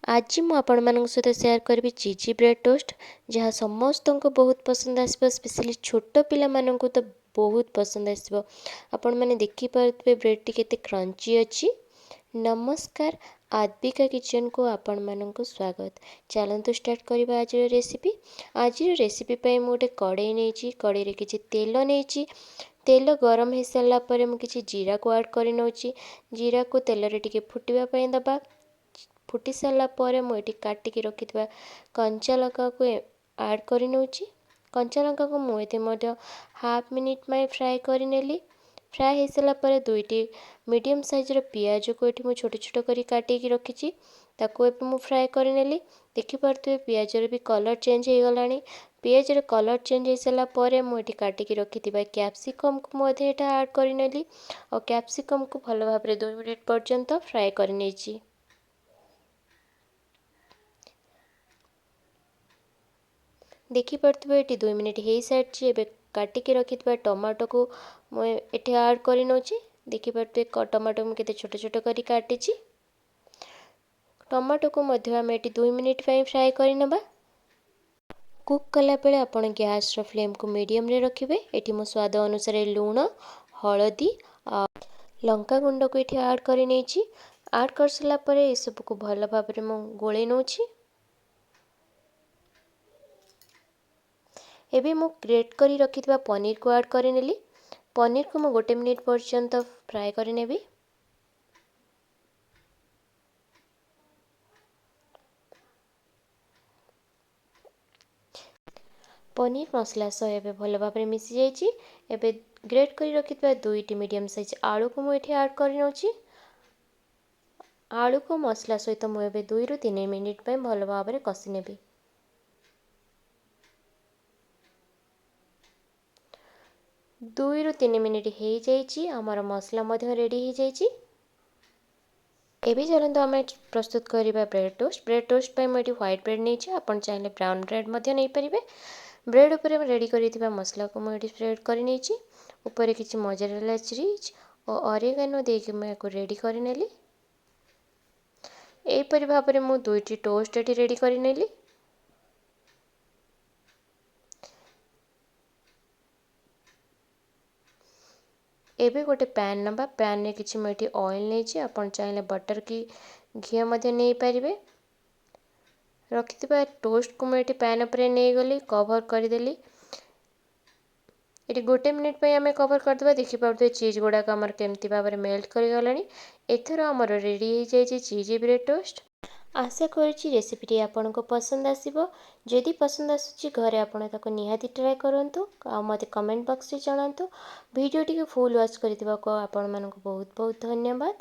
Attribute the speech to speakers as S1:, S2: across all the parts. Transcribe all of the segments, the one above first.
S1: ଆଜି ମୁଁ ଆପଣମାନଙ୍କ ସହିତ ସେୟାର କରିବି ଚିଜି ବ୍ରେଡ଼୍ ଟୋଷ୍ଟ, ଯାହା ସମସ୍ତଙ୍କୁ ବହୁତ ପସନ୍ଦ ଆସିବ। ସ୍ପେଶାଲି ଛୋଟ ପିଲାମାନଙ୍କୁ ତ ବହୁତ ପସନ୍ଦ ଆସିବ। ଆପଣମାନେ ଦେଖିପାରୁଥିବେ ବ୍ରେଡ଼୍ଟି କେତେ କ୍ରଞ୍ଚି ଅଛି। ନମସ୍କାର, ଆଦ୍ବିକା କିଚେନ୍କୁ ଆପଣମାନଙ୍କୁ ସ୍ୱାଗତ। ଚାଲନ୍ତୁ ଷ୍ଟାର୍ଟ କରିବା ଆଜିର ରେସିପି। ଆଜିର ରେସିପି ପାଇଁ ମୁଁ ଗୋଟେ କଡ଼େଇ ନେଇଛି, କଡ଼େଇରେ କିଛି ତେଲ ନେଇଛି। ତେଲ ଗରମ ହେଇସାରିଲା ପରେ ମୁଁ କିଛି ଜିରାକୁ ଆଡ଼୍ କରିନେଉଛି। ଜିରାକୁ ତେଲରେ ଟିକେ ଫୁଟିବା ପାଇଁ ଦେବା। ଫୁଟି ସାରିଲା ପରେ ମୁଁ ଏଠି କାଟିକି ରଖିଥିବା କଞ୍ଚା ଲଙ୍କାକୁ ଆଡ଼୍ କରିନେଉଛି। କଞ୍ଚା ଲଙ୍କାକୁ ମୁଁ ଏଠି ମଧ୍ୟ ହାଫ୍ ମିନିଟ୍ ପାଇଁ ଫ୍ରାଏ କରିନେଲି। ଫ୍ରାଏ ହେଇସାରିଲା ପରେ ଦୁଇଟି ମିଡ଼ିୟମ୍ ସାଇଜ୍ର ପିଆଜକୁ ଏଠି ମୁଁ ଛୋଟ ଛୋଟ କରି କାଟିକି ରଖିଛି, ତାକୁ ଏବେ ମୁଁ ଫ୍ରାଏ କରିନେଲି। ଦେଖିପାରୁଥିବେ ପିଆଜର ବି କଲର୍ ଚେଞ୍ଜ ହେଇଗଲାଣି। ପିଆଜର କଲର୍ ଚେଞ୍ଜ ହେଇସାରିଲା ପରେ ମୁଁ ଏଠି କାଟିକି ରଖିଥିବା କ୍ୟାପ୍ସିକମ୍କୁ ମଧ୍ୟ ଏଇଟା ଆଡ଼୍ କରିନେଲି ଆଉ କ୍ୟାପ୍ସିକମ୍କୁ ଭଲ ଭାବରେ 2 ମିନିଟ୍ ପର୍ଯ୍ୟନ୍ତ ଫ୍ରାଏ କରିନେଇଛି। ଦେଖିପାରୁଥିବେ ଏଠି 2 ମିନିଟ୍ ହେଇସାରିଛି। ଏବେ କାଟିକି ରଖିଥିବା ଟମାଟୋକୁ ମୁଁ ଏଠି ଆଡ଼୍ କରିନେଉଛି। ଦେଖିପାରୁଥିବେ ଟମାଟୋ ମୁଁ କେତେ ଛୋଟ ଛୋଟ କରି କାଟିଛି। ଟମାଟୋକୁ ମଧ୍ୟ ଆମେ ଏଠି 2 ମିନିଟ୍ ପାଇଁ ଫ୍ରାଏ କରିନେବା। କୁକ୍ କଲାବେଳେ ଆପଣ ଗ୍ୟାସ୍ର ଫ୍ଲେମ୍କୁ ମିଡ଼ିୟମ୍ରେ ରଖିବେ। ଏଠି ମୁଁ ସ୍ୱାଦ ଅନୁସାରେ ଲୁଣ, ହଳଦୀ ଆଉ ଲଙ୍କା ଗୁଣ୍ଡକୁ ଏଠି ଆଡ଼୍ କରିନେଇଛି। ଆଡ଼୍ କରିସାରିଲା ପରେ ଏସବୁକୁ ଭଲ ଭାବରେ ମୁଁ ଗୋଳେଇ ନେଉଛି। ଏବେ ମୁଁ ଗ୍ରେଟ୍ କରି ରଖିଥିବା ପନିରକୁ ଆଡ଼୍ କରିନେଲି। ପନିରକୁ ମୁଁ 1 ମିନିଟ୍ ପର୍ଯ୍ୟନ୍ତ ଫ୍ରାଏ କରିନେବି। ପନିର ମସଲା ସହ ଏବେ ଭଲ ଭାବରେ ମିଶିଯାଇଛି। ଏବେ ଗ୍ରେଟ୍ କରି ରଖିଥିବା ଦୁଇଟି ମିଡ଼ିୟମ୍ ସାଇଜ୍ ଆଳୁକୁ ମୁଁ ଏଠି ଆଡ଼୍ କରିନେଉଛି। ଆଳୁକୁ ମସଲା ସହିତ ମୁଁ ଏବେ 2ରୁ 3 ମିନିଟ୍ ପାଇଁ ଭଲ ଭାବରେ କଷି ନେବି। 2ରୁ 3 ମିନିଟ୍ ହେଇଯାଇଛି, ଆମର ମସଲା ମଧ୍ୟ ରେଡ଼ି ହେଇଯାଇଛି। ଏବେ ଚାଲନ୍ତୁ ଆମେ ପ୍ରସ୍ତୁତ କରିବା ବ୍ରେଡ଼୍ ଟୋଷ୍ଟ। ବ୍ରେଡ଼୍ ଟୋଷ୍ଟ ପାଇଁ ମୁଁ ଏଠି ହ୍ୱାଇଟ୍ ବ୍ରେଡ଼୍ ନେଇଛି, ଆପଣ ଚାହିଁଲେ ବ୍ରାଉନ୍ ବ୍ରେଡ଼୍ ମଧ୍ୟ ନେଇପାରିବେ। ବ୍ରେଡ଼୍ ଉପରେ ମୁଁ ରେଡ଼ି କରିଥିବା ମସଲାକୁ ମୁଁ ଏଠି ସ୍ପ୍ରେଡ଼୍ କରିନେଇଛି। ଉପରେ କିଛି ମୋଜାରେଲା ଚିଜ୍ ଓ ଅରେଗାନୋ ଦେଇକି ମୁଁ ଏହାକୁ ରେଡ଼ି କରିନେଲି। ଏହିପରି ଭାବରେ ମୁଁ ଦୁଇଟି ଟୋଷ୍ଟ ଏଠି ରେଡ଼ି କରିନେଲି। ଏବେ ଗୋଟେ ପ୍ୟାନ୍ ନେବା। ପ୍ୟାନ୍ରେ କିଛି ମୁଁ ଏଠି ଅଏଲ୍ ନେଇଛି, ଆପଣ ଚାହିଁଲେ ବଟର୍ କି ଘିଅ ମଧ୍ୟ ନେଇପାରିବେ। ରଖିଥିବା ଟୋଷ୍ଟକୁ ମୁଁ ଏଠି ପ୍ୟାନ୍ ଉପରେ ନେଇଗଲି, କଭର୍ କରିଦେଲି। ଏଠି 1 ମିନିଟ୍ ପାଇଁ ଆମେ କଭର୍ କରିଦେବା। ଦେଖିପାରୁଥିବେ ଚିଜ୍ ଗୁଡ଼ାକ ଆମର କେମିତି ଭାବରେ ମେଲ୍ଟ କରିଗଲାଣି। ଏଥର ଆମର ରେଡ଼ି ହେଇଯାଇଛି ଚିଜି ବ୍ରେଡ଼୍ ଟୋଷ୍ଟ। ଆଶା କରୁଛି ରେସିପିଟି ଆପଣଙ୍କୁ ପସନ୍ଦ ଆସିବ। ଯଦି ପସନ୍ଦ ଆସୁଛି ଘରେ ଆପଣ ତାକୁ ନିହାତି ଟ୍ରାଏ କରନ୍ତୁ ଆଉ ମୋତେ କମେଣ୍ଟ ବକ୍ସରେ ଜଣାନ୍ତୁ। ଭିଡ଼ିଓଟିକୁ ଫୁଲ୍ ୱାଚ୍ କରିଥିବାକୁ ଆପଣମାନଙ୍କୁ ବହୁତ ବହୁତ ଧନ୍ୟବାଦ।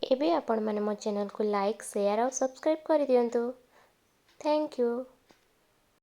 S1: ଏବେ ଆପଣମାନେ ମୋ ଚ୍ୟାନେଲକୁ ଲାଇକ୍, ସେୟାର ଆଉ ସବସ୍କ୍ରାଇବ୍ କରିଦିଅନ୍ତୁ। Thank you.